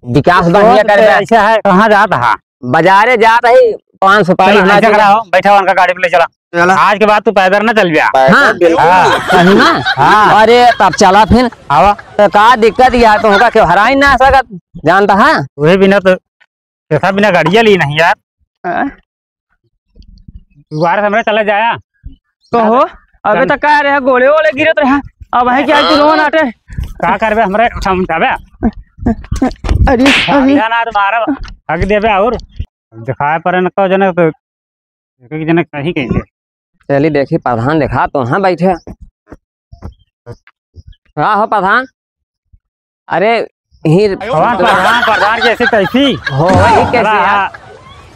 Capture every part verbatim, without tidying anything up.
विकास बढ़िया तो करबे। ऐसा है, कहाँ जात हा? बाजारे जात ही, पाँच सौ चला, पाई ऐसा करा हो, बैठा उनका गाड़ी पे ले चला। चला। आज के बाद तू पैदल ना चल जा। पैदल हाँ। बिल्कुल। हाँ। सही ना? हाँ। अरे, तब चला फिर। आवा। तो का दिक्कत यह है, तो होगा क्यों हराई ना सकत, जानता है? वही बिना तो, कैसा बिना गाड़िया ली नहीं यार। हाँ। दोबारा से हमरे चले जाया। तो हो, अबे चल। तक का रहे, गोले वोले गिरत रहे। अब है क्या, तू रोवन आटे? का करबे हमरे, हम जाबे? अरे, अरे। जाना तो मारा, हक देबे और दिखाए पर न को जने तो एक एक जने कहीं कहीं के। चली देखी प्रधान देखा तो हाँ बैठे। का हो प्रधान? अरे ही प्रधान, प्रधान, प्रधान कैसे कैसी? हो, ही कैसी हाँ, यार? हाँ।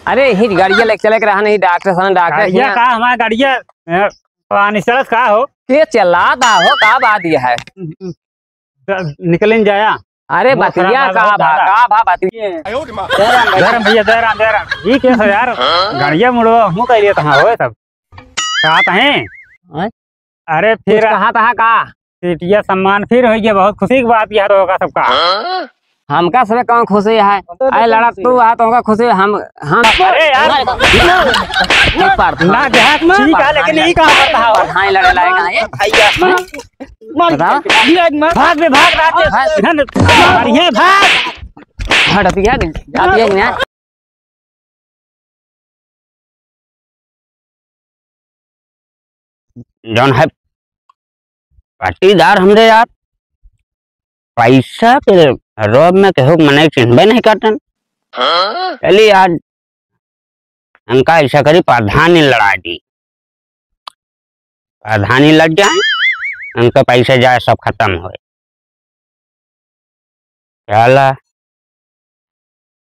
अरे ही गाड़िया लेके चले के रहा नहीं डॉक्टर साहब, डॉक्टर गाड़िया हियाँ। का हमारा गाड़िया, ए, पानी सड़क का हो? के चला दा हो, का बात यह है? द-, निकलिन जाया। अरे वो बतिया खराब का है, भा, दादा। का भा बतिया? जय राम भैया, जय राम, जय राम। ई कैसे यार? गाड़िया मुड़वा हूँ कह लिया कहाँ हो सब? का कहें? हैं? अरे कुछ फिर कहा था का? सीटिया सम्मान फिर हो गया, बहुत खुशी की बात यह तो होगा सबका। हमका सबे कौन खुशी है? अरे लड़ा तू आ तो होगा खुशी हम, हम अरे यार। एक बार ना देहात ठीक है, लेकिन यही कहाँ पर था? हाँ, लड़े लायक है। भैया। बताओ। भाग बे, भाग, रात के। भाग। इधर बढ़िया भाग। हट, अभी आ गई। अभी आ गई ना। जौन है पट्टीदार हमरे यार, पैसा के रोब में केहू के मनई चिन्हबे नहीं करतन। चली आज हमका ऐसा करी, प्रधानी लड़ा दी, प्रधानी लड़ जाए, उनका पैसा जाए, सब खत्म होए। साला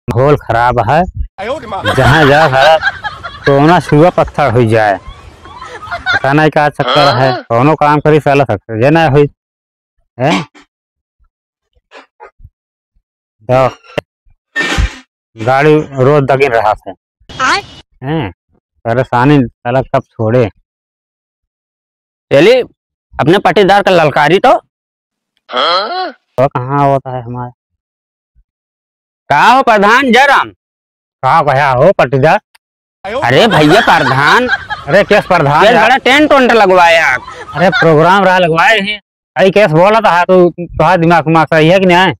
माहौल खराब है, जहाँ जा साला सोना सुआ पत्थर हो जाए, पता नहीं का चक्कर है। कौनो काम करी साला सक्सेस ना होई। हैं? तो गाड़ी रोज दगिन रहा थे। आय? हैं? परेशानी साला कब छोड़े? चली, अपने पट्टीदार का ललकारी तो। तो कहाँ होता है हमारा? का हो प्रधान जयराम? का कहा हो पट्टीदार? अरे भैया प्रधान। अरे किस प्रधान ये यार? बड़ा टेंट वेंट लगवाया। अरे प्रोग्राम रहा लगवाए हैं। अरे केस बोला था तू, तोहार दिमाग उमाग सही है कि नहीं?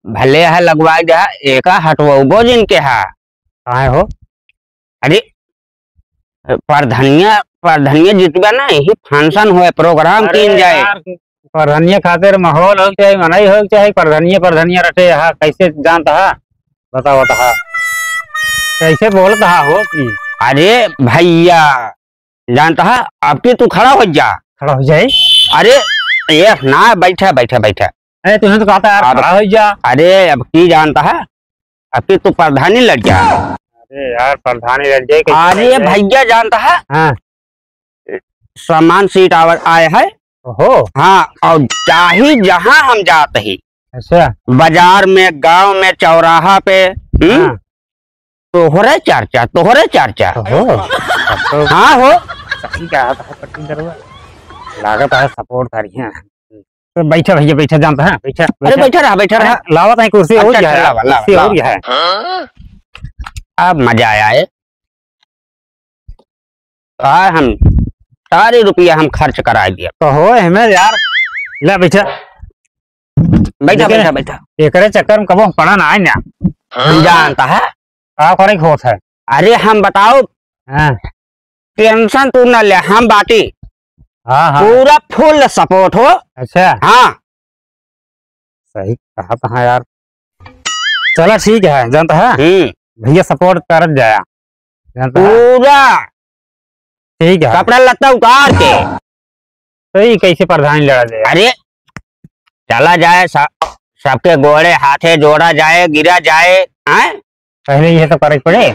भले है लगवाए दे, एका हटवाबो जिनके हा। काहे हो? अरे प्रधनिया, प्रधनिया जितबा ना, यही फंक्शन होए, प्रोग्राम अरे कीन जाए। यार, प्रधनिया खातिर माहौल हो चाहे, मनई हो चाहे, प्रधनिया, प्रधनिया रटे, यहाँ कैसे जानता है? बताओ, बताओ। कैसे बोलता है हो कि? अरे भैया, जानता है, अब की तू खड़ा हो जा। खड़ा हो जाए? अरे, ये ना, बैठा, बैठा, बैठा। अरे, तुमने तो कहा था यार, अब खड़ा हो जा। अरे, अब की जानता है, अब की तू प्रधानी लड़ जा। अरे यार, प्रधानी लड़ जाए, कैसे अरे लड़ जाए? भैया जानता है, हाँ। सामान सीट आवर आए है। ओहो। हाँ, और चाहे जहाँ हम जात ही, अच्छा। बाजार में, गांव में, चौराहा पे, हम्म? हाँ। तोहरे चर्चा, तोहरे चर्चा। ओहो, तब तो हाँ हो। सही कहा था पट्टीदारवा। लागत है सपोर्ट करिए। तो बैठा भैया, बैठा जानता है, बैठा, अरे बैठा। बैठा रहा, बैठा रहा। अरे, लावत है कुर्सी और अच्छा, क्या है? लावा, लावा, कुर्सी और लावा। क्या है? अब मजा आया है। आ, हम सारे रुपया हम खर्च करा दिया। तो हो हमें यार, ले बैठा। बैठा, लेकिन बैठा, बैठा। एकरे चक्कर में कबो हम पड़ा ना आए ना। हम जानता है। का करे के होत है? अरे हम बताओ, हाँ। टेंशन तू न ले, हम बाटी। हाँ, हाँ। पूरा फुल सपोर्ट हो। अच्छा। हाँ। सही कहा था यार। चला ठीक है, जानता है? हम्म। भैया सपोर्ट करत जाया। जानता है? पूरा। ठीक है। कपड़ा लत्ता उतार के। तो ये कैसे प्रधानी लड़ा जाए? अरे, चला जाए, स-, सबके गोड़े हाथे जोड़ा जाए, गिरा जाए, हैं? पहले ये तो करे के पड़े।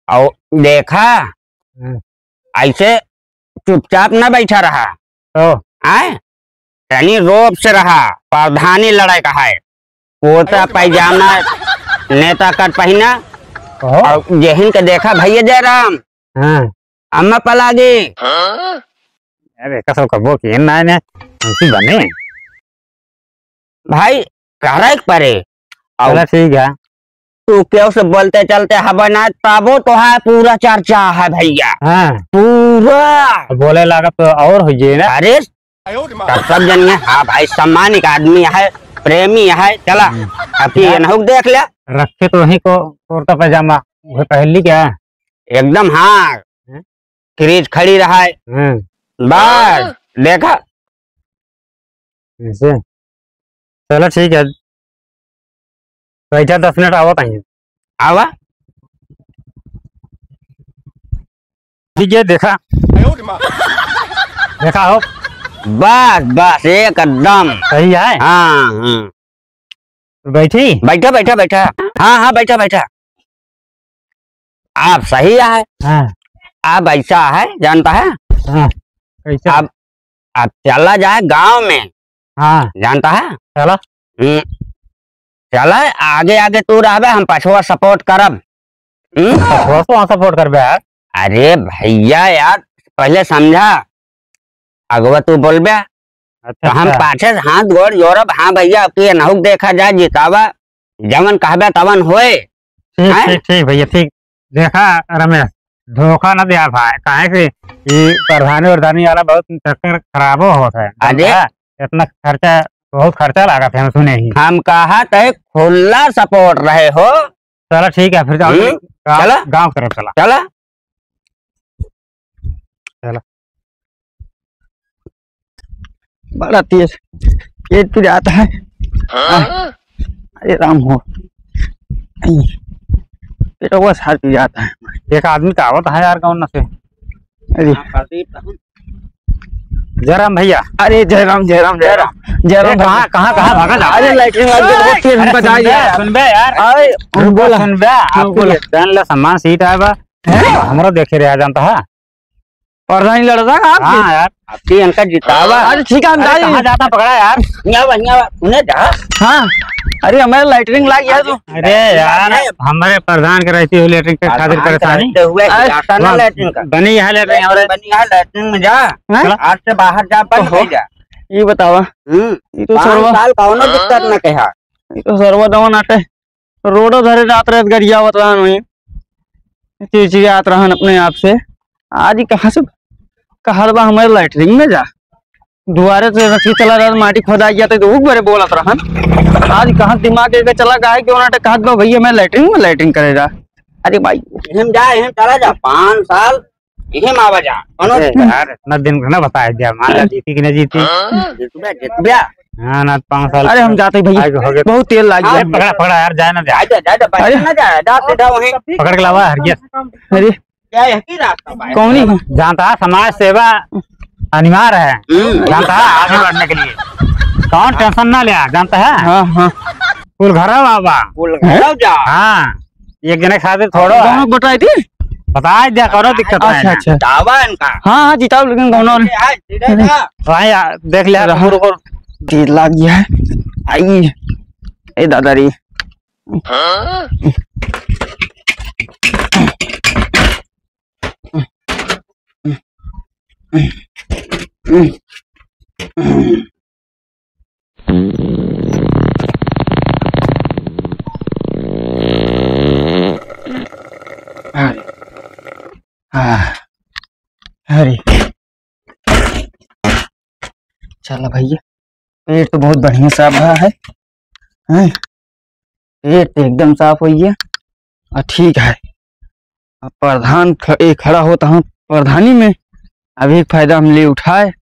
और देखा, हम्म। ऐसे चुपचाप ना बैठा रहा। तो? हैं? तनी रोब से रहा, प्रधानी लड़ाई का है। कुर्ता पैजामा, नेता कट पहिना, ओहो। और जेहिन के देखा भैया जयराम, हाँ। अम्मा पलागी। अरे, कसो कबो की ना ने, हमसी बने। भाई, करे के परे। चला ठीक है। तू केहू से बोलते चलते हबे ना, तबो तोहार पूरा चर्चा है भइया। हाँ। पूरा। बोले लागा तो और हो जाए ना। अरे, तब सब जनिए, हाँ भाई, सम्मानित आदमी है, प्रेमी है। चला, हम्म। अबकी एनहू क देख ले। रखे तो वहीं को कुर्ता पैजामा, वह पहन ली क्या? एकदम, हाँ। हैं? क्रीज खड़ी रहा है। हम्म। बस, देखा। ऐसे? चला ठीक है, बैठा, दस मिनट आवत ही। आवा। ठीक है, देखा। देखा हो। बस, बस, एकदम। सही है? हाँ, हाँ। तो बैठी? बैठा, बैठा, बैठा। हाँ, हाँ, बैठा, बैठा। आप सही है। हाँ। आप ऐसा है, जानता है? हाँ। कैसे? आप, आप चला जाए गाँव में। हाँ। जानता है? चला। हम्म। चला, आगे आगे तू रहबे, हम पछवा support करब। हम्म? पछवा से वहाँ support करबे यार। अरे भइया यार, पहिले समझा, अगवा तू बोलबे, अच्छा, तो हम अच्छा। पाछे से हाथ गोड़ जोड़ब। हाँ भइया, अबकी एनहू क देखा जाए, जितावा, जवन कहबे तवन होए। ठीक, हैं? ठीक, ठीक भइया, ठीक। देखा रमेश, धोखा न दिया भाई, काहे कि ई प्रधानी वरधानी वाला बहुत चक्कर खराबो होत है। अरे। हाँ, इतना खर्चा, बहुत खर्चा लागत है, हम सुने ही। हम कहत है खुला support रहे हो। चला ठीक है, फिर जाओ, हम्म, गाँव, चला। गाँव की तरफ चला। चला। चला। बड़ा तेज पेट पिरात है। हाँ? अरे राम हो। आई, पेटवा सार पिरात है। एक आदमी तो आवत है यार, कौन न से। अरे। जयराम भइया। अरे जयराम, जयराम, जयराम। जयराम ए, कहाँ, भइया। कहाँ, कहाँ भागा जा? अरे लैट्रिन लाग गया, बहुत तेज अरे हमका सुन जाए बे, यार। सुन बे यार। अरे, रुक बे, बोला। सुन बे, हाँ, आपके बोला। लिए जान ला सम्मान सीट आए बा। हैं? हमरो देखे रहा जानता है। प्रधानी लड़ता है आपके? हाँ यार, आपकी इनका जितावा। अरे ठीक है, हम अरे जा रहे कहाँ हैं। जाता पकड़ा यार? हियाँ बा, हियाँ बा, उन्हें जा। हाँ, अरे हमारे लैट्रिन लाग गया तो। अरे यार, हमारे प्रधान के रहती हुई लैट्रिन के खातिर परेशानी। रहते हुए हाँ, जाता ना हाँ, लैट्रिन का। बनी है लैट्रिन हमारे। बनी है लैट्रिन में जा। हैं? आज से बाहर जा, बंद ओहो। हो जा। ये बतावा। हम्म। ये तो पाँच सरवा साल कौनो दिक्कत न कहा। ये तो सरवा दवन आटे। रोडो धरे जात रहत गरियावत रहन वहीं। चिड़चिड़ात रहन अपने आप से। आज ही कहाँ से कहत बा हमारे लैट्रिन में जा। दुआरे से रस्सी चला रहत, माटी खोदा गया तो ऊक बरे बोलत रहन। आज कहाँ दिमाग के चला गया कि उन्होंने कहत बा भइया मैं लैट्रिन में लैट्रिन करे जा। अरे भाई। हम जा, हम चला जा, पाँच साल इहे मावा जा। कौनो अरे यार, इतना दिन को ना बताया दिया, मान ला जीती कि ना जीती। जितबे, जितबे। हाँ, ना, पाँच साल अरे, हम जाते भइया, आगे हो गए। बहुत तेल लाग हाँ, गया। पकड़ा, पकड़ा यार, जाए ना दे। जा, जा, जा, जा, अरे। ना जा, जा, सीधा वहीं। पकड़ के लावा, हरिया। अरे। क्या यही रास्ता भाई? कौन ही? जानता है, समाज सेवा अनिवार्य है। हम्म। जानता है, आगे बढ़ने के लिए। कौन tension ना ले, जानता है? हाँ, हाँ। कुल घरा बाबा। कुल घरा जा। हाँ। एक जने खातिर थोड़ो है। गाँव बताई थी? बताई दिया करो, दिक्कत अच्छा, नहीं है। अच्छा। दावा इनका। हाँ, हाँ, जिताओ, लेकिन गाँव वाले। आज सीधे जा। भाई, आ, देख ले, रहा। रुको, रुको। तेल लाग गया है। आई, ए दादा रे। हाँ? अरे, हाँ, अरे, चला भइया, पेट तो बहुत बढ़िया साफ भा है, हैं? पेट तो एकदम साफ होइ गया, आ, ठीक है। अब प्रधान ख-, ए, खड़ा होत ह प्रधानी में, अब एक फायदा हम ले उठाए,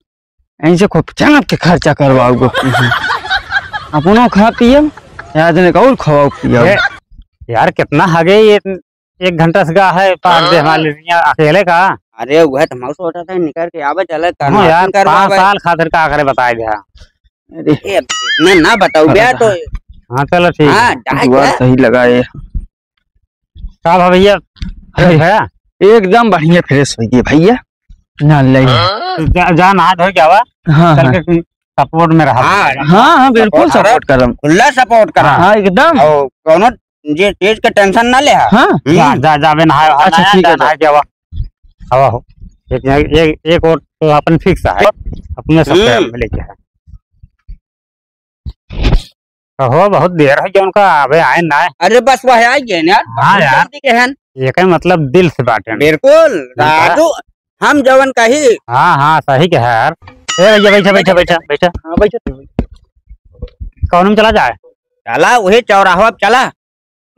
इनसे खूब चाँप के खर्चा करवाउब। अपनो खा पियब, या जने का और खवाउब पियब। ए, यार, कितना हगे ये, एक घंटा से गा है, पार दे हमारे लेट्रिन अकेले का। अरे, वह तो हम सोचा था, निकल के आवे, चले, हाँ यार, करवा पाँच साल खातिर का करे, बताए दे। अरे। ए, अब इतना ना बताओ बे, तो। हाँ, चलो, ठीक हाँ, है। जा, दुआर जा। सही लगा ये। का भा भइया? अरे, fresh है? एकदम बढ़िया fresh होइ गई भइया। ना ले। तो जा, जा नहा धो के आवा। हाँ, चल हाँ। के तुम support में रहा। हाँ, हाँ, हाँ, बिल्कुल support करब। Support करब। खुला support करब। हाँ। हाँ, एकदम। और कौनो जे चीज के tension ना ले। हाँ। हम्म। जा, जा, जाबे नहा, अच्छा, नहा, ठीक जा है, नहा जा। के आवा। आवा हो। एक, एक, एक वोट तो अपन fix है। अपने सब हम्म। पे लेके है। कहो, बहुत देर है जौन का अबे आए ना। अरे बस वह आई गए यार, हाँ बहुत यार। जल्दी के हन। ये का मतलब दिल से बाटे। बिल्कुल, हाँ। राजू, हम जवन कही। हाँ, हाँ, सही कहा यार। ए भैया, बैठा, बैठा, बैठा, बैठा। हाँ, बैठा तू। कौन में चला जाए? चला, वही चौराहा पे चला।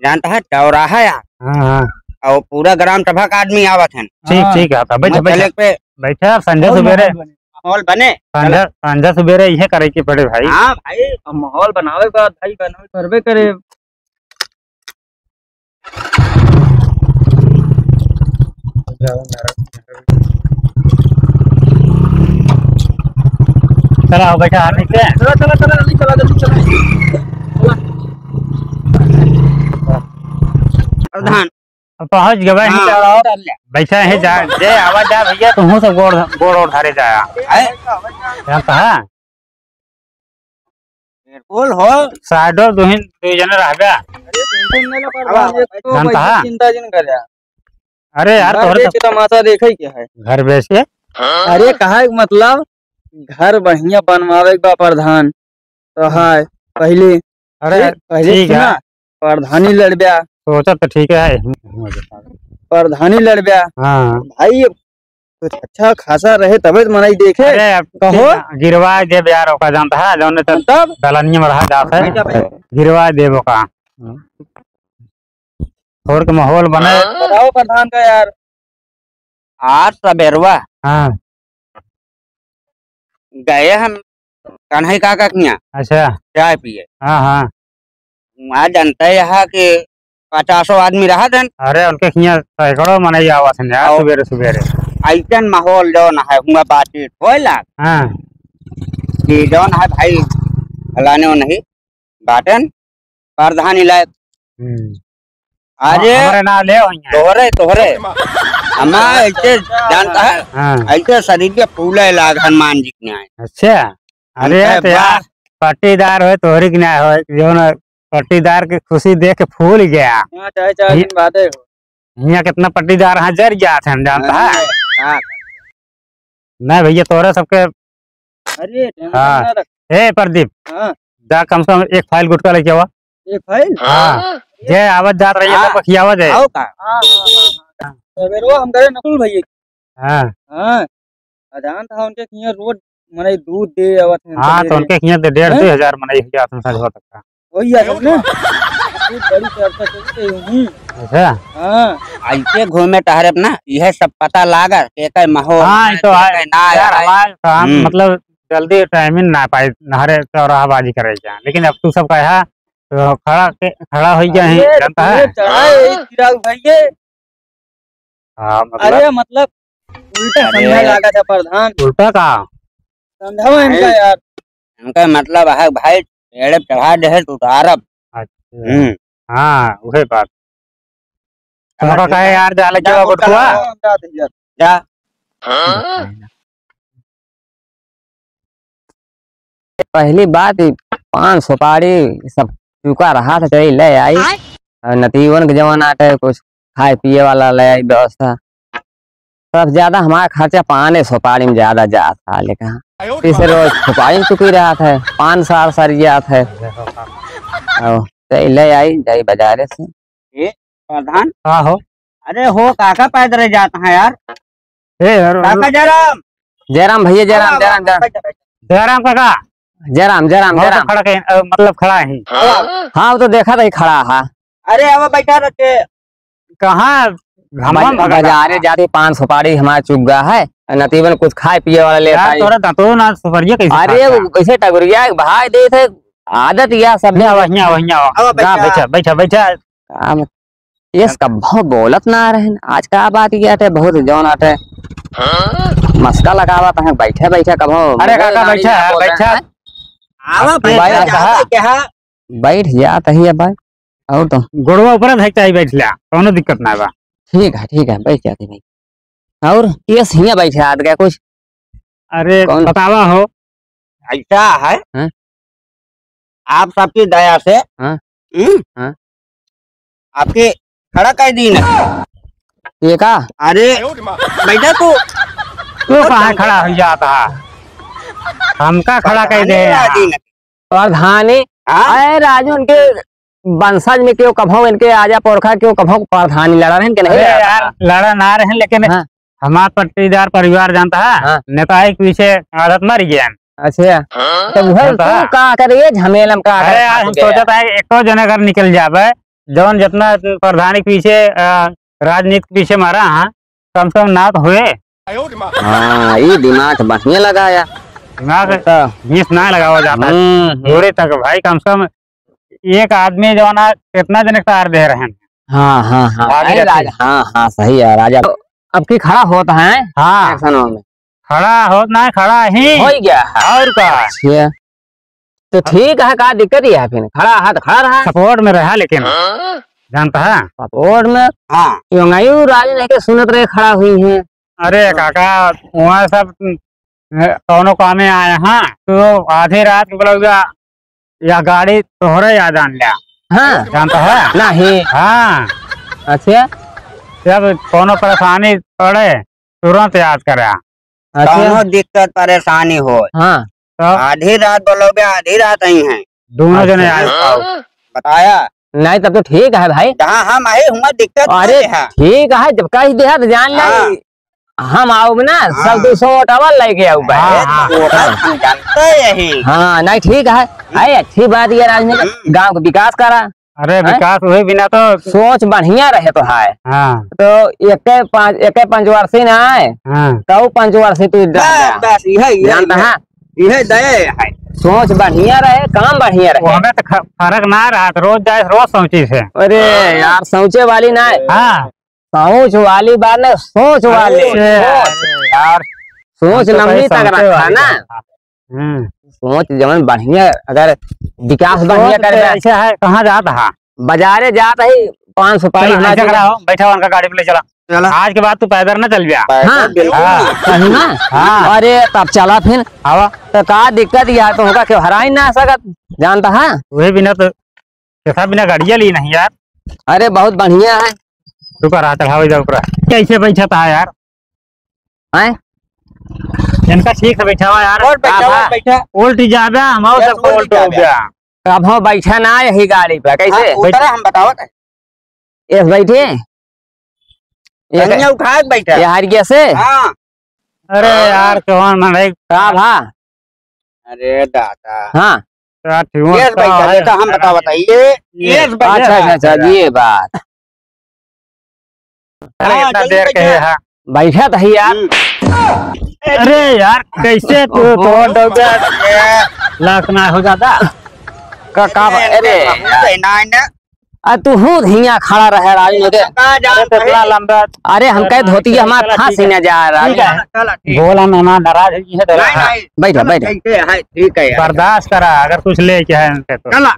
जानता है, चौराहा यार। हाँ, हाँ। और पूरा ग्राम सभा का आदमी आवत है। ठीक, हाँ। ठीक है, तो बैठा, मैं बैठा। चले पे बैठा, संझा बहुत सुबेरे। माहौल बने। माहौल बने। संझा, संझा सुबेरे इहे करे के पड़े भाई। हाँ भाई, अब माहौल बनावे के बाद भाई बनावे करबे करे। चला, हो बैठा, हाथ नीचे। चला, चला, चला, जल्दी चला, जल्दी चला। प्रधान। अब पहुँच गए, हाँ, चला। बैठा है, जा, जे आवा जा भैया, तुहूँ सब गोड़, गोड़ ओड़ धरे जाया। है? जानता है? बिल्कुल हो। साइडो दुहिन दुई जने रहबे। अरे, टेंशन ना ले, पर अब एक तो जानता पैसा है? चिंता जिन कर जा। अरे यार, घर तोहरे बेच तो के तमाशा देखे क्या है? घर बेच के? अरे, कहा है मतलब, घर बढ़िया बनवावे के बा प्रधान। तो है, पहले, अरे, ठीक, पहले ठीक है। सुना, प्रधानी लड़ब्या। सोचा तो ठीक है। प्रधानी लड़ब्या। हाँ। भाई, कुछ अच्छा खासा रहे तबे तो मनई देखे। अरे, अब कहो। गिरवा देब यार, ओका जानता है, जौने तो तब? दलनिया में रहा जात है। गिरवा देब ओका। थोड़ के माहौल बने। बताओ प्रधान का यार। आज सबेरवा हाँ। गए हम कन्हई काका के यहाँ। अच्छा। चाय पिए। हाँ, हाँ। वहाँ जानते यहाँ कि पचासों आदमी रहत हन। अरे, उनके हियाँ सैकड़ों मनई आवत हन यार, और सुबेरे सुबेरे। ऐसन माहौल जौन है, हुआ बातचीत होए लाग। हाँ। कि जौन है भाई, फलाने वो नहीं, बाटन, प्रधानी लायक। हम्म। अरे, हमरे ना ले होइया। तोहरे, तोहरे। हमार ऐसे जानता है, हाँ। ऐसे शरीर के फूले लाग हनुमान जी के न्याय। अच्छा। अरे, हम तो यार, वाह। पट्टीदार होए, तोहरी के न्याय होए, जो ना पट्टीदार के खुशी देख के फूल गया। हाँ, चाहे चार ये दिन बादे हो। हियाँ कितना पट्टीदार हाँ जर जात हैं, जानता है? हाँ, हाँ। नहीं भैया, तोहरे सबके अरे, tension हाँ। ना रख। ए प्रदीप, हाँ। जा कम से कम एक फाइल गुटखा लेके आवा। एक फाइल? हाँ। हाँ। जे आवत जात रही है, हाँ। सबको खियावा दे। आओ का? हाँ, हाँ, हाँ, हाँ। सवेरवा हम गए नकुल भैया के। हाँ। हाँ। अजान था उनके हियाँ रोज मनई दूध दे आवत हैं हाँ, तो सवेरे। उनके हियाँ तो डेढ़ हैं? दो हजार मनई हो जात हैं संझवा तक का। वही है सब ना। बहुत बड़ी चर्चा चलती है यूं ही। अच्छा। हाँ। ऐसे घूमे टहरे ना, यह सब पता लागा, के के माहौल हाँ, है, ये तो के है। के ना यार, है। हमारे काम, हम्म। मतलब, जल्दी टाइमिंग ना पाई, नहरे चौराहाबाजी करे के, लेकिन अब तू सब कहा, तो खड़ा के, खड़ा हो गया है, अरे, जानता है? चढ़ा है, चिराग भैया। हाँ, मतलब? अरे, मतलब, उल्टा अरे। समझे लागा था प्रधान। उल्टा का? समझावा इनका अरे। यार। इनका मतलब है भाई, पेड़ चढ़ा दे है तो उतारब। अच्छा। हम्म। हाँ, वही बात। तुमका कहे यार, जा लगे जा, बा गुटकुआ? जा, जा। जा। पहली बात, ई पान सुपारी सब चुका रहा था, चली ले आई। आय। और नतीवन के जवन आटे, कुछ खाए पिए वाला ले आई व्यवस्था। सबसे ज्यादा हमारा खर्चा पाने सुपारी में ज्यादा जात था, लेकिन आयो इसे रोज सुपारी में चुकी रहा था, पान सार सार जात है। और चली ले आई, जाई बाजारे से। ए, प्रधान? का हो? अरे हो, काका पैदल जात है यार। ए, यार, काका जयराम। जयराम भैया, जयराम, आवा, जयराम, आवा, जयराम। बैठा, बैठा। जयराम काका। जयराम, जयराम, बहुत जयराम। खड़ा के, अ, मतलब खड़ा है। हाँ, वो तो देखा था ही खड़ा है। अरे, आवा, बैठा रखे। कहाँ घमवा में बज-, भगा? बाजारे जाते पान सुपारी हमारा चुग्गा है, नतीबन कुछ खाए पिए वाला लेता यार, है। तोरा दांतों ना सुपरिया कैसे अरे, खाता? वो कैसे टगुरिया भाई दे थे, आदत या सब ले, आवा, हियाँ आवा, हियाँ आवा। आवा, जा, बैठा। बैठा, बैठा, बैठा। काम केस कभो बोलत ना रहन, आज का बात ये आटे बहुत जौन आटे। मस्का लगावत हैं, बैठे बैठे कभो अरे काका, बैठा, बैठा। आवा, आपकी बैठा, बात बैठा। कहा? बैठ जात ही अब भाई, और तो। गोड़वा ऊपर धक चाही बैठ लिया, कौनो दिक्कत ना बा। ठीक है, ठीक है, बैठ जाते भाई। और केस हियाँ बैठे आत गया कुछ? अरे, कौन? बतावा हो। ऐसा है, हाँ? आप सबकी दया से, हाँ? हम्म? हाँ? आपके खड़ा कर दी ना। ये का? अरे, बैठा तू। तू कहाँ खड़ा हो जाता है? हमका खड़ा कर दे। प्रधानी हाँ? अरे राजू, उनके वंशज में केहू कभो इनके आजा पुरखा केहू कभो प्रधानी लड़ा रहन के नहीं अरे लड़ा यार, था। लड़ा ना रहन, लेकिन हाँ। हमार पट्टीदार परिवार जानता है, हाँ। नेताई के पीछे आदत मर गया। अच्छा, हाँ? तो वह जानता तू है? का करे ये झमेला में का अरे करे यार, हम सोचत है एको जने अगर निकल जावे, जौन जितना प्रधानी के पीछे, अ, राजनीति के पीछे मारा, हाँ, कम से कम ना तो हुए। हाँ, ये दिमाग बढ़िया लगाया। दिमाग तो बीस ना लगावा जाता है। हम्म, हम्म। जोड़े तक भाई, कम से कम एक आदमी जौन है, कितना जने के तार दे रहे हैं। हाँ, हाँ, हाँ। आगे अरे जाके। राज-, हाँ, हाँ, सही है, राजा। तो अब की खड़ा होता है हाँ। इलेक्शनों में। खड़ा होत ना, खड़ा ही। हो ही गया है। और का? अच्छा। तो ठीक है, का दिक्कत ही है फिर? खड़ा है तो खड़ा रहा। सपोर्ट में रहा लेकिन। हाँ? जानता है? सपोर्ट में? हाँ। क्यों नहीं, राज नहीं के सुनत रहे, खड़ा हुई हैं। अरे काका, वहाँ सब, अ, कौनो कामे आए हैं, तो आधी रात के बोला, "या गाड़ी तोहरे याद आन लिया।" हाँ। जानता है? नहीं। हाँ। अच्छा। जब कौनो परेशानी पड़े, तुरंत याद करा। अच्छा। कौनो दिक्कत परेशानी हो, हाँ। तो? आधी रात बोलोगे, आधी रात आई हैं। दोनों जने अच्छा। आए। बताया? नहीं, तब तो ठीक है भाई। जहाँ हम आए, हुआ दिक्कत अरे, नहीं है। ठीक है, जब कह दिया तो जान ले। हाँ। हम आउब ना, हाँ। सब दो सौ वोटवा लेके आउब भाई। हाँ, हाँ। वोट हम जानते यही। हाँ, नहीं, ठीक है। अरे, अच्छी बात ये राजनीति, हम्म। गाँव का विकास करा। अरे, हैं? विकास हुए बिना तो सोच बढ़िया रहे तो है। हाँ। तो एके पाँच, एके पंचवर्षी ना आए, हाँ। तो पंचवर्षी तू बस, बस, यही, यही, जानता यही। है? यही दया है। सोच बढ़िया रहे, काम बढ़िया रहे। वो हमें तो ख-, फर्क ना रहा, तो रोज जाए, रोज सोची से। अरे यार, सोचे वाली ना है। हाँ। सोच वाली बात ना, सोच वाली। अरे सोच। यार, सोच हम तो लंबी कहीं तक सोचे रखा वाली ना। बात। हम्म। सोच जवन बढ़िया, अगर विकास सोच बढ़िया तो करबे। ऐसे है, कहाँ जात हा? बाजारे जात ही, पान सुपारी चला, हमारे ऐसा करा हो, बैठा उनका गाड़ी पे ले चला। चला। आज के बाद तू पैदल ना चल गया। पैदल हाँ। बिल्कुल हाँ। नहीं। सही ना? हाँ। अरे, तब चला फिर। आवा। तो का दिक्कत यार, तो होगा क्यों हराई ना सकत, जानता है? वही बिना तो, कैसा बिना गाड़िया ली नहीं यार। अरे, बहुत बढ़िया है। रुका रहा, चढ़ावे जाओ, रुका। कैसे बैठा था यार? हैं? इनका ठीक से बैठावा यार। और बैठा, आभा, बैठा। उल्टी जाबे, हम और यस, सबको उल्टी उल्टो जाबे। गया। अब हम बैठा ना यही गाड़ी पे, कैसे? हाँ, उतरा हम बतावत है। यस, बैठे। ये कन्या उठा के बैठा। ये हार गया से? हाँ। अरे यार, कौन मन है? का भा? अरे दादा। हाँ। तो यार, ठीक यस, का बैठा, है? देखा, हम बतावत है, ये, यस, बैठा। अच्छा, अच्छा, अच्छा, ये बात। अरे, हाँ, इतना जल्दी देर बैठा। कहे है। बैठा तो है यार। हम्म। अरे यार, कैसे तू ओहो। तोड़ दोगे? लाख ना हो जाता। का, का, अरे, अरे, अरे, ना, ना। आ, तू हूँ हियाँ खड़ा रहे, राजू, मुझे। का जान अरे, तो इतना भाई। लंबा। अरे, हम कहे चला, धोती चला, हमारा चला, फांस ठीक ही है। ना जा रहा ठीक है। है। चला, ठीक। बोला ना, ना, नाराज है, ये तो नहीं, रहा। नहीं। बैठो, चला, बैठो। ठीक है, है, ठीक है यार। बर्दाश्त करा, अगर कुछ लेके है उनसे तो। चला।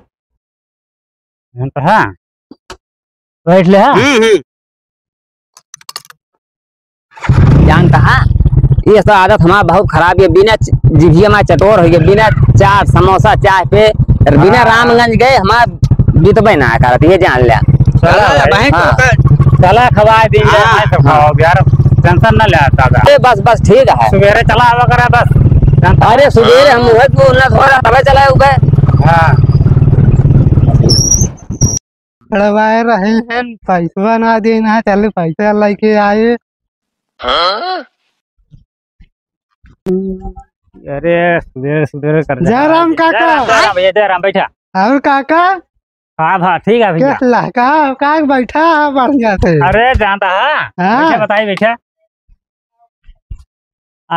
हम तो हाँ। बैठ ले, हाँ। हम्म, हम्म। जानता है, ये सब आदत हमारा बहुत खराब है। बिना च-, जिभिया में चटोर हो गया, बिना चाट, समोसा, चाय पे, बिना हाँ। रामगंज गए हमारा बीतबे ना करत, ये जान ले। चला चला, भाई। भाई, हाँ। तो चला, खवाए दी, हाँ। भाई, सब हाँ। खाओ, यार, टेंशन ना ले दादा। ए, बस, बस, ठीक है। सुबेरे चला आवा करा, बस। जानता अरे, सुबेरे हम उहे बोलना थोड़ा, तबे चला उबे। हाँ। करवाए रहे हैं, पैसवा ना देना है, चल पैसा लेके आए। हाँ? अरे, सुबेरे, सुबेरे कर दे। जय राम जय काका। राम, जय राम भैया, जय राम, बैठा। और काका? हाँ भा, ठीक है भैया। क्या ला-, का, का बैठा है बढ़िया से? अरे, जानता है? हाँ। भैया बताइए, बैठा।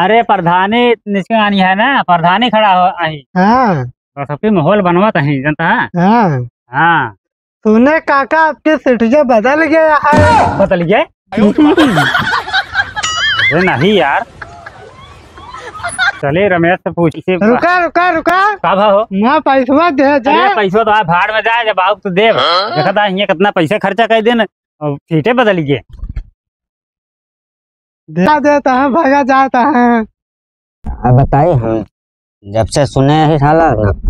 अरे, प्रधानी निचके आनी है ना, प्रधानी खड़ा हो, आई। हाँ। बस अभी माहौल बनवत है, जानता है? हाँ। हाँ। सुने काका, आपके सिटिया बदल गया है। बदल गया? अरे नहीं यार। चले रमेश से पूछ, इसे रुका, रुका, रुका। का भा हो? माँ पैसवा दे जा। अरे पैसवा तो आज भाड़ में जाए, जब आओ तो देव। हाँ? देखा था, ये कितना पैसा खर्चा कर देन, और सीटें बदल गए। दे देता है, भागा जाता है। अब बताई हम, जब से सुने ही साला, न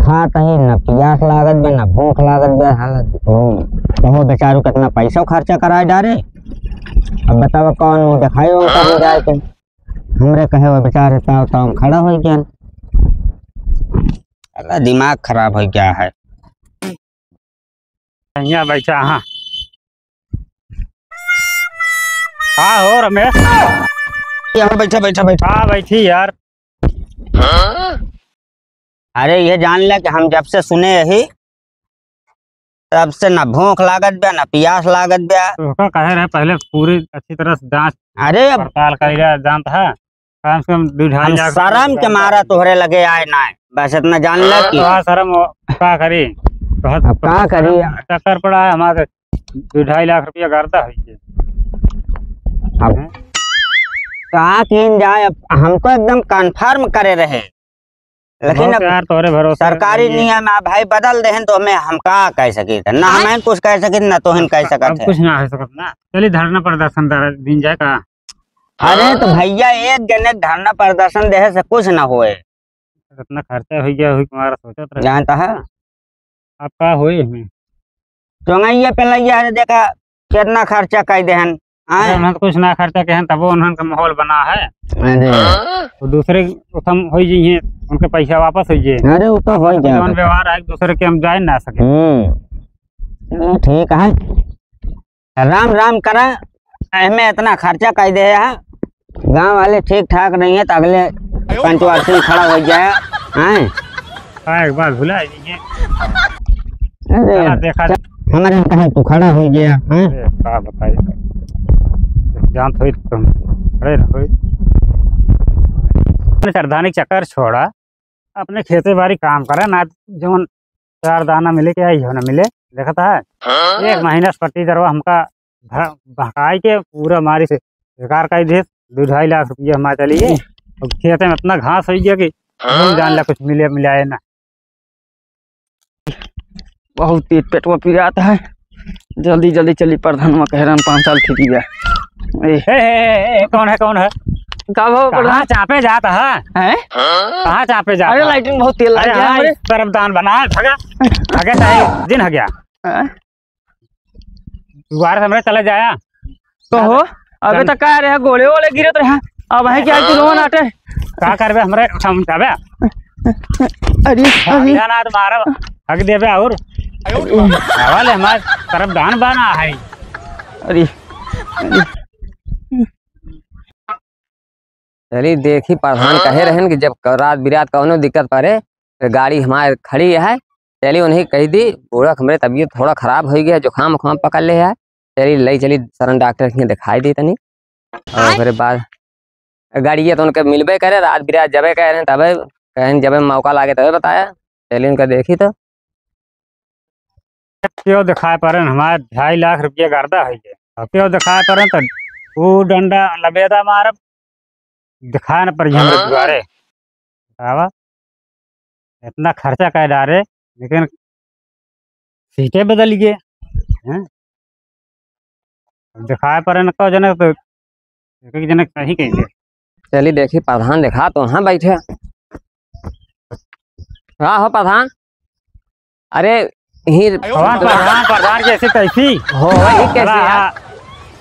खात ही, न पियास लागत बे, न भूख लागत बे, साला। ओ, कहो बेचारू कितना पैसा खर्चा कराए डारे। अब बताओ कौन मुँह दिखाई उनका हम जाए के। हमरे कहे वो बेचारे ताव ताव खड़ा हो गया। साला दिमाग खराब हो गया है। यहाँ बैठा, हाँ। हाँ हो रमेश। यहाँ बैठा, बैठा, बैठा। हाँ, बैठी यार। अरे, ये जान ले कि हम जब से सुने यही, तब से ना भूख लागत बा, ना पियास लागत बा। तोहका कहे रहे पहले पूरी अच्छी तरह से जांच अरे, अब पड़ताल कइले, जानत है, कम से कम दू ढाई हम लाख रुपया शर्म के मारा तोहरे लगे आए ना, बस इतना जान ले कि तोहार शर्म हो, का करी? बहुत अब का करी? चक्कर पड़ा है हमारे, दू ढाई लाख रुपया गर्दा होइ गया। अब हैं? का कीन जाए, अब हमको एकदम confirm करे रहे, लेकिन बहुत अब यार तोहरे भरोसे सरकारी रहिए। नियम है भाई, बदल देहन तो हमें, हम का कह सकित है? ना हाँ? हमें कुछ कह सकित, ना तोहन कह अब सकत है। कुछ ना हो सकत ना। चलिए धरना प्रदर्शन दर-, दिन जाए का? अरे तो भैया, एक जने धरना प्रदर्शन देहे से कुछ ना होए। इतना खर्चा हो गया, हुई तुम्हारा सोचत रहे। जानता है? अब का होई इसमें? चोंगैया पे लगिया है, देखा कितना खर्चा कइ देहन, आए? अरे, उन्होंने तो कुछ ना खर्चा कहन, तबो उन्होंने का माहौल बना है। अरे। वो दूसरे उठम हो जाइए, उनके पैसा वापस हो जाए। अरे, वो तो हो जाए। जौन व्यवहार है, एक दूसरे के हम जाए ना सके। हम्म। चलो, ठीक है। राम राम करा, एहमे इतना खर्चा कइ दे है, गांव वाले ठीक ठाक नहीं है, तो अगले पंचवार्षिक में खड़ा हो जाए, हैं? हाँ, एक बार भुला दीजिए। अरे, चला, देखा। हमारे यहाँ कहाँ तू खड़ा हो गया, हैं? अरे, का बताई, जानत होई तुम, खड़े ना होई। अपने सरदानी चक्कर छोड़ा, अपने खेते बारी काम करे ना, जौन चार दाना मिले के आई हो ना मिले, देखता है। हाँ? एक महीना से पट्टीदरवा हमका भ-, बहकाई के पूरा मारी से बेकार कर दे। दू ढाई लाख रुपया हमारे चली गए। अब खेते में इतना घास हो गया कि हाँ? हम जान ला कुछ मिले मिलाए ना। बहुत पेट, पेटवा पिरात है, जल्दी जल्दी चली, प्रधानवा कह रहन पाँच साल खींची जाए। ए। ए, ए, ए, ए, कौन है, कौन है? का भाव कहाँ प्रधान? चापे जात है? हैं? कहाँ चापे जात अरे है? लाइटिंग बहुत तेल लग अरे गया हाँ, हमरे। इस तरफ दान बना है, भगा। भगा चाहे दिन हो गया। हैं? दोबारा से हमरे चले जाया। तो हो, अबे चल। तक का रहे, गोले वोले गिरत रहे, अब है क्या कि रोन आटे? का करबे हमरे उठा उठा बे? अरे, अरे। जाना तो मारा, हक देबे और। आवा ले हमार तरफ दान बना है। अरे, अरे। चली देखी, प्रधान कहे रहन कि जब क-, रात बिरात कौनो दिक्कत पड़े, तो गाड़ी हमारे खड़ी है। चली उन्हें कह दी, बूढ़ा हमरे तबीयत थोड़ा खराब हो गया, जुकाम उखाम पकड़ ले है। चली, ले चली सरन डॉक्टर के दिखाई दी तनी। और आय? ओकरे बाद गाड़िया तो उनके मिलबे करे, रात बिरात जबे कह रहे हैं, तबे कहें, जबे मौका लागे तबे बताया। चली उनका देखी तो। केव दिखाए पड़न, हमार ढाई लाख रुपया गर्दा होइ गया। अब केव दिखाए पड़न तो वो डंडा लबेदा मारब, दिखाए न पड़ी हमरे हाँ। दुआरे। बतावा, इतना खर्चा कर डारे, लेकिन सीटें बदल गए, हैं? अब दिखाए पड़न को जने तो एक एक जने कहीं कहीं से। चली देखी प्रधान देखा तो हाँ बैठे। हाँ हो प्रधान। अरे ही कौन प्रधान, प्रधान कैसे कैसी? हो भाई कैसे अरे यार? हाँ।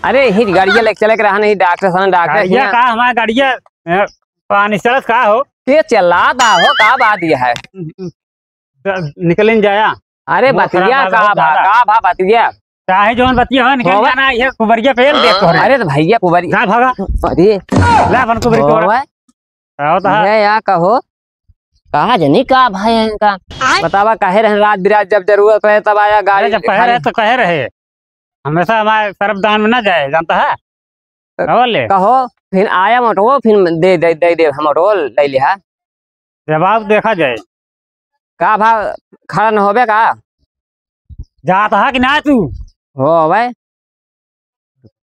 अरे ही गाड़िया लेके चले के रहा नहीं डॉक्टर साहब, डॉक्टर गाड़िया हियाँ। का हमारा गाड़िया, ए, पानी चलत का हो? के चला दा हो, का बात यह है? द-, निकलिन जाया। अरे वो बतिया खराब का है, भा, ज्यादा। का भा बतिया? चाहे जौन बतिया हो, निकल होवे। जाना, ये कुबरिया पेल दे तोहरे। अरे तो भैया कुबरी। जा भागा। अरे। ले अपन कुबरी को होवे। आओ तो हाँ। ये या कहो, कहा जनी का भाई है इनका? आय। बतावा काहे रहे रात बिरात जब जरूरत रहे तब आया गाड़ी अरे जब कहे खाली। रहे तो कहे रहे, हमेशा हमारे तरफ दान में ना जाए, जानता है? तो का बोले? कहो, फिर आया मोटो, फिर दे, दे, दे, दे, हम मोटो ले लिया। जवाब देखा जाए। का भा खड़ा न होबे का? जात हा कि ना तू? हो भाई।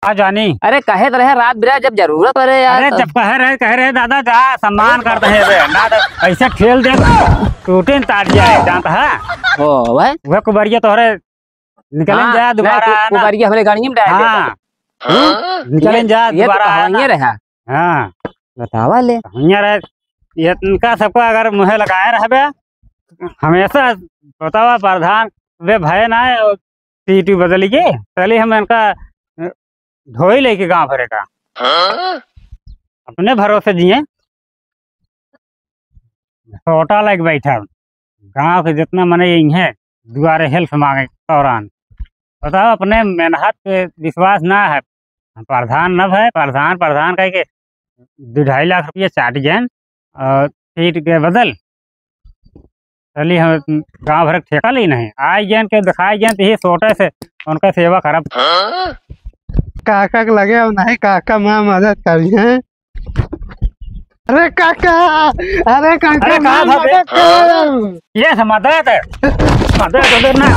आ जानी। अरे कहे तो रहे रात बिरात जब जरूरत पड़े यार अरे तो। जब कहे रहे, कहे रहे दादा जा सम्मान करते हैं बे। ना तो ऐसे ठेल दे टूटे न तार जाए, जानता है? हो भाई। वह कुबरिया तोहरे निकलन हाँ, जा नहीं, दोबारा कु-, आना। कुबरिया हमरे गाड़ी में डाल देता। हाँ। हम्म? निकलन ये, जा ये तो दोबारा आना। कहानिये रहा। हाँ। बतावा ले। कहानिये रहे। ये इनका सबको अगर मुँहे लगाए रहबे, हमेशा बतावा प्रधान, वे भय ना है, और सीट बदल के, चलिए हम इनका, अ, ढोई लेके गाँव भरे का। हाँ? अपने भरोसे जिए। छोटा लाइक बैठा। गाँव के जितना मनई अइहें दुआरे help माँगे के दौरान, बताओ, अपने मेहनत पे विश्वास ना है। हम प्रधान न भए, प्रधान, प्रधान कह के दो ढाई लाख रुपया चाट गएन और सीट के बदल चली हम गाँव भर के ठेका ली नहीं। आइ गएन के दिखाइ गएन तो यही सोटे से उनका सेवा करब। काका के लगे अब नहीं, काका माँ मदद करिहें। अरे काका, अरे काका, अरे का माँ भाभी? मदद करो। ये से मदद? मदद, मदद ना।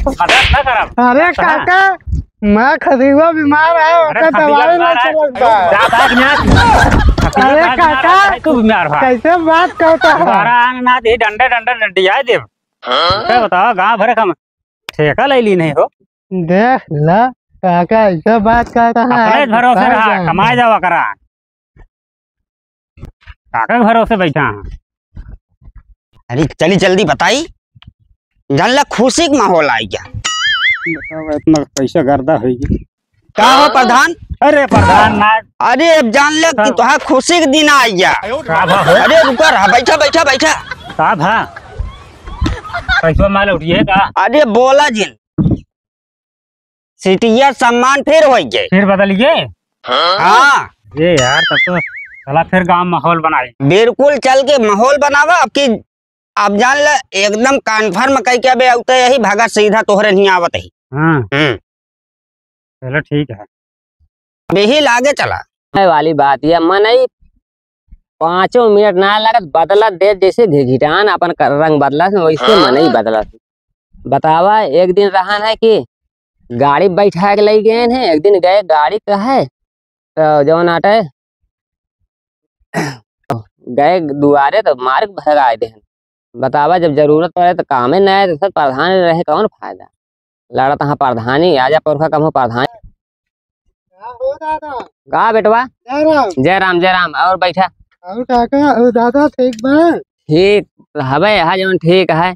मदद ना करब। अरे हाँ। काका, माँ खदीवा बीमार है, अरे ओकर खदीवा दवाई ना बीमार है। चलत बा। जा भाग यहाँ। खदीवा अरे बीमार काका, है, तू बीमार भा। कैसे बात करता है? दोबारा आन ना दे, डंडे, डंडे, डंडिया देब। हाँ? क्या बताओ, गाँव भर का हम ठेका ले ली नहीं हो। देख ला, काका ऐसे बात करता है, अपने आज भरोसे का रहा, जाने। कमाए जावा करा। काका के भरोसे बैठा है। अरे चली जल्दी बताई, जान ला खुशी के माहौल आई गया। बताओ, इतना पैसा गर्दा होई गया। का हो प्रधान? अरे प्रधान ना। अरे अब जान ले कि हाँ। तोहार खुशी के दिन आई गया। का भा हो? अरे रुका रहा, बैठा, बैठा, बैठा। का भा? पैसा माल उठिए का? अरे बोला जिन। सिटिया सम्मान फिर होइ गए। फिर बदल गए? हाँ। ये यार, तब तो चला फिर गांव माहौल बनाई। बिल्कुल चल के माहौल बनावा। अब की, अब जान ले, एकदम confirm कह के अबे आउते यही भगत सीधा तोहरे नहीं आवत ही। हाँ। हम्म। चलो ठीक है। अब यही लागे चला। वाली बात, यह मनई पाँचों मिनट ना लगत, बदलत देत, जैसे घिघिटान अपन क-, रंग बदलत, वैसे हाँ। मनई बदलत। बतावा, एक दिन रहन है कि गाड़ी बैठा के लइ गए हैं, एक दिन गए गाड़ी का है, तो जौन आटे गए दुआरे तो मार के भगाए देहन। बतावा, जब जरूरत पड़े तो कामे न आए, तो सब प्रधान रहे, कौन फायदा? लड़त हाँ प्रधानी, आजा पुरखा कमो प्रधानी। का हो दादा? का बेटवा? जय राम। जय राम, जय राम। और बैठा। और काका, और दादा ठीक बा? ठीक हवे, यहाँ जौन ठीक है।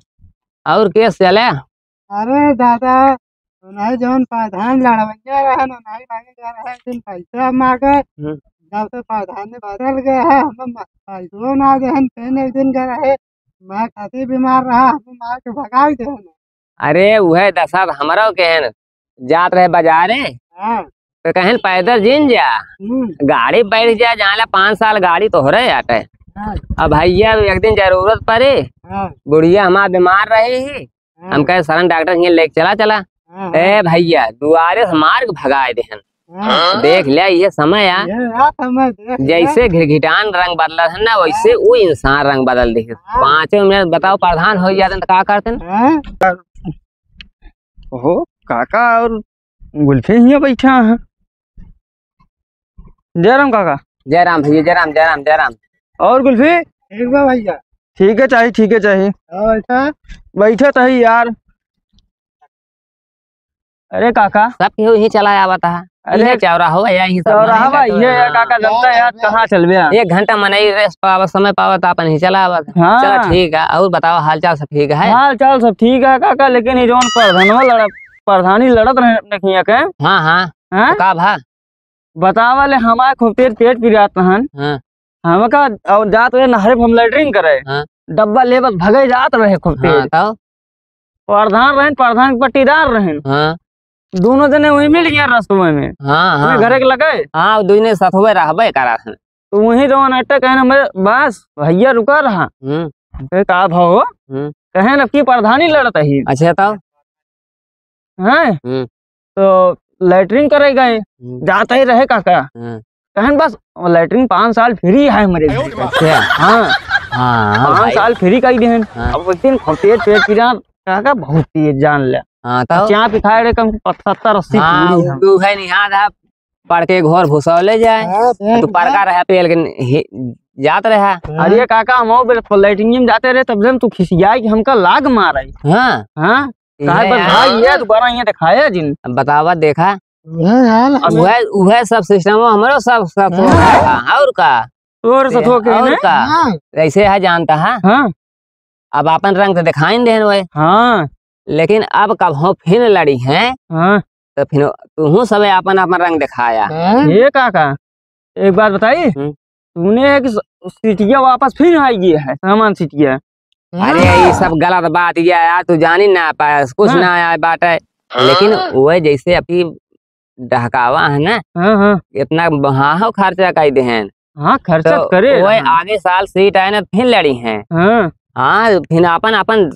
और केस चले? अरे दादा, उन्हें जौन प्रधान लड़वैया रहे ना, नहीं मांगे जा रहे, दिन पैसा मांगे। हम्म। जब से प्रधान ने बदल गया है, हम म-, पैसो ना देहन, फिर एक दिन गए रहे, माँ खातिर बीमार रहा, हम मार के भगाई देहन। अरे उहे दशा त हमरो के है न, जात रहे बाजारे, हाँ। तो कहन पैदल जिन जा, हम्म। गाड़ी बैठ जा, जान ला पाँच साल गाड़ी तोहरे आटे। हाँ। अब भैया एक दिन जरूरत पड़ी, हाँ। बुढ़िया हमार बीमार रही ही, हाँ। हम कहे सरन डॉक्टर हियाँ लेके चला चला। हाँ, ए हाँ। भैया दुआरे से मार के भगाए देहन। हाँ। देख लिया ये समय आ, ये आ समय देख लिया। जैसे घिघिटान रंग बदलत है ना, वैसे हाँ। वो इंसान रंग बदल दे। हाँ। पाँचों मिनट बताओ, प्रधान हो जाते तो का करते ना? हाँ। ओहो, काका और गुल्फी हियाँ बैठा है। जय राम काका। जय राम भैया, जय राम, जय राम, जय राम। और गुल्फी? ठीक बा भैया। ठीक है चाही, ठीक है चाही। हाँ, बैठा। बैठा तो है यार। अरे काका। सब केहू यहीं चला आवत है। अरे इहे चौराहा है, यहीं सब चौराहा मनई बा, बैठे इहे हैं। है काका, जनता यार, कहाँ चलबे आप? एक घंटा मनई rest पावत, समय पावत, अपन ही चला आवत है। हाँ। चला ठीक है, और बताओ हाल चाल सब ठीक है? हाल चाल सब ठीक है काका, लेकिन ये जौन प्रधानवा लड़त, प्रधानी लड़त रहे अपने खिया के। हाँ, हाँ। हाँ? तो का भा? बतावा ले, हमार खूब तेज पेट पिरात रहन। हाँ। हमका, और जात रहे नहरे पे हम latrine करे। हाँ। डब्बा ले बस भगे जात रहे खूब हाँ, तेज। तब? प्रधान रहन, प्रधान के पट्टीदार रहन। हाँ। दोनों जने वही मिल गया रस्तवे में। हाँ, हाँ। अपने घरे के लगे। हाँ, वो दोनों साथ हुए रहबे करा थे। तो वही जवन अट्टे कहन हमें, "बस भैया रुका रहा।" हम्म। हम कहे, "का भाव?" हम्म। कहन, "अब की प्रधानी लड़त ही।" अच्छा, तब? हैं? हम्म। तो latrine करे गए, हम्म। जाते ही रहे काका। हम्म। कहन, "बस latrine पाँच साल free है हमारे घर का।" अच्छा। हाँ। हाँ, हाँ, पाँच भाई। साल free कई देहन। हाँ। अब उस दिन खूब तेज पेट पिरात, काका बहुत तेज जान ले। हाँ, तो? चाय पिखाए रहे कम से कम सत्तर अस्सी हाँ, पूरी है। उर्दू है नहीं, हाँ, था, पढ़ के घोर भुसौले जाए। हाँ, तो देख, पढ़ का रहा, पेल के नि-, हे-, जात रहा। हाँ। अरे काका, हम वो बेर latrine में जाते रहे, तब से तू खिसियाए कि हमका लाग मारे। हाँ। हाँ? इहे काहे बस यार। भाई, ये दोबारा यहाँ दिखाया जिन। अब बतावा, देखा। उहे हाल अब हमें उहे, उहे सब system हमरो सब, सब हाँ। होता है। और का? और से ए, थोके और ने? का? हाँ। ऐसे है जानता है? हाँ। अब अपन रंग तो दिखाई नहीं देन वही। हाँ। लेकिन अब कब हो फिर लड़ी हैं, हाँ। तो फिर तू सबे अपन, अपन रंग दिखाया। हाँ। ये काका, एक बात बताई? हम्म। तूने एक स-, सीटिया वापस फिर आई गई है, सामान सीटिया। अरे, ई सब गलत बात, ये यार, तू जानी ना पाए, कुछ हाँ। ना आए बाटे। हाँ। लेकिन वह जैसे अभी डहकावा है ना, हाँ, हाँ। इतना बहाव खर्चा कई देहेन। हाँ, खर्चा तो करे वह रहा। आगे साल सीट आए ना, फिर लड़ी हैं। हाँ। हाँ, फिर अपन, अपन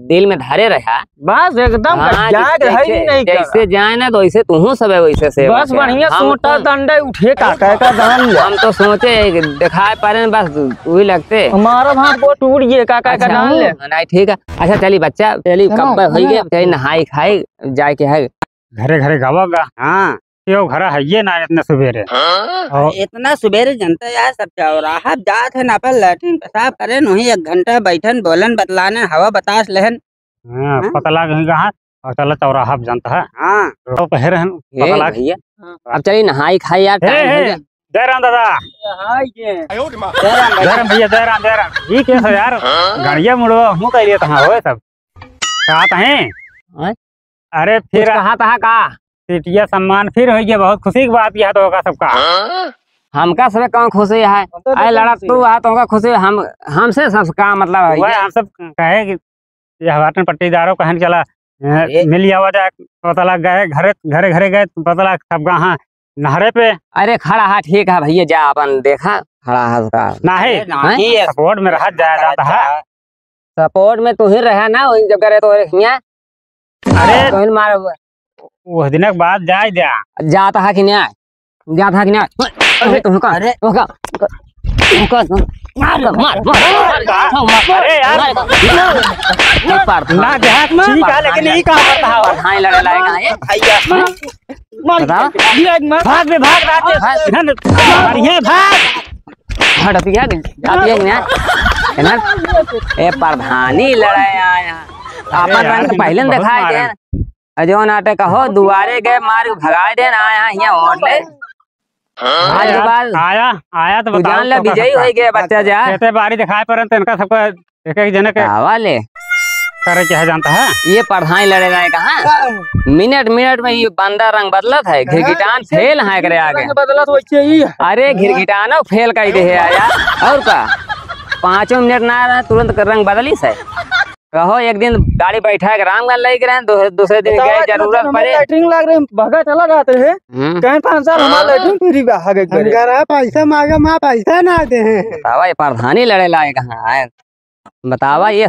दिल में धरे रहा। बस एकदम हाँ, कटिया कि के है ही जैसे, नहीं जैसे करा। जाए ना, तो वैसे तू सबे वैसे से बस बचे। बढ़िया हम सोटा तो, दंडा उठे, काका का दान ले। हम तो सोचे कि दिखाए पारे न, बस वही लगते। हमारा हाथ वो टूट गए, काका का अच्छा, दान ले। नहीं, ठीक है। अच्छा, चली बच्चा, चली चलो, कब्बे होई चलो। गए, चली नहाई खाई, जाए के है। घरे घरे गवा गा। हाँ। यो घरा है ये ना इतने सुबेरे। हाँ? और इतना सुबेरे जनता यार सब चौराहा पे जात है ना, पर लैट्रिन पेशाब करे, वहीं एक घंटा बैठन, बोलन, बतलाने, हवा बतास लेहन। हाँ, हाँ? पता लाग ही कहाँ, और चला चौराहा पे जनता है। हाँ। तो पहर हन, ए पता लाग। भैया, हाँ। अब चलिए नहाई खाई यार, हे, टाइम हो हे, गया। जय राम दादा। हाय के। जय राम भैया। जय राम भैया, जय राम, जय राम। ये कैसे यार? हाँ? गड़िया मुड़वा हूँ कह लिए तहाँ होए सब। कहा तहें? हाँ? अरे कुछ फिर कहा तहा का? सीटिया सम्मान फिर होइ गया, बहुत खुशी की बात यह तो होगा सबका। हाँ? हमका सबे कौन खुशी है? हम तो अरे लड़ा देखते तू हैं। आ तो हमका खुशी, हम, हमसे सब का मतलब है वह ये? हम सब कहे कि यह हवाटन पट्टीदारों कहन चला, ए, ए। मिल आवा जाए, पता लग गए, घरे, घरे, घरे गए, पता लग सबका हाँ, नहरे पे। अरे खड़ा हा, ठीक है भैया, जा अपन देखा, खड़ा हा उसका। नहीं, अरे नहीं, हैं? ये सपोर्ट में रहा जाया जाता है। सपोर्ट में तू ही रहा ना, वही जब करे तो हिया। अरे। तो हिन मार। वो दिन के बाद जाए जा। जाता है कि नहीं? जाता है कि नहीं? अरे, तुमका, अरे। तुमका, तुमका, मार, मार, मार, मार, मार, मार, अरे यार। मार, मार, मार, मार, ना देहात ठीक है, लेकिन ये कहाँ पर था? हाँ, लड़े लायक है ये। भैया। मार, बताओ। दिया एक मार। भाग बे, भाग, भाग। भाग। इधर, अरे, ये भाग। हट, अभी क्या नहीं? अभी एक नहीं। है ना? ए, प्रधानी लड़े आया। अरे आपन यार, रंग तुमको पहले न बहुत दिखाए मारा। दे। अजो नाटे कहो, दुआरे गए, मार के भगाए दे ना, आया हिया वोट ले। हाँ आज यार, बाद आया, आया तो तू बताओ जान ले, तो विजयी हो गए बच्चा जा। खेते बारी दिखाए पर इनका सबको एक एक जने के आवा ले। करे के है जानता है? ये प्रधान लड़े रहे कहाँ? मिनट मिनट में ये बंदा रंग बदलत है, घिरघिटान फेल है एकरे आगे। रंग बदलत वैसे ही है। अरे घिरघिटानो फेल कर दे है यार, और का? पाँचों मिनट ना रहे, तुरंत रंग बदलिस है। कहो एक दिन गाड़ी बैठा के रामगंज लई के रहे, दू-, दूसरे दिन बतावा गए कि जरूरत मतलब हमें पड़े। लैट्रिन लाग रहे, भागा चला जाते हैं। हम्म। कहें पाँच साल हमारा हाँ। लैट्रिन फ्री बा, आगे हम करे। कह रहा पैसा मांगे, माँ पैसा ना दे हैं। बतावा ये प्रधानी लड़े लाए कहाँ है? बतावा ये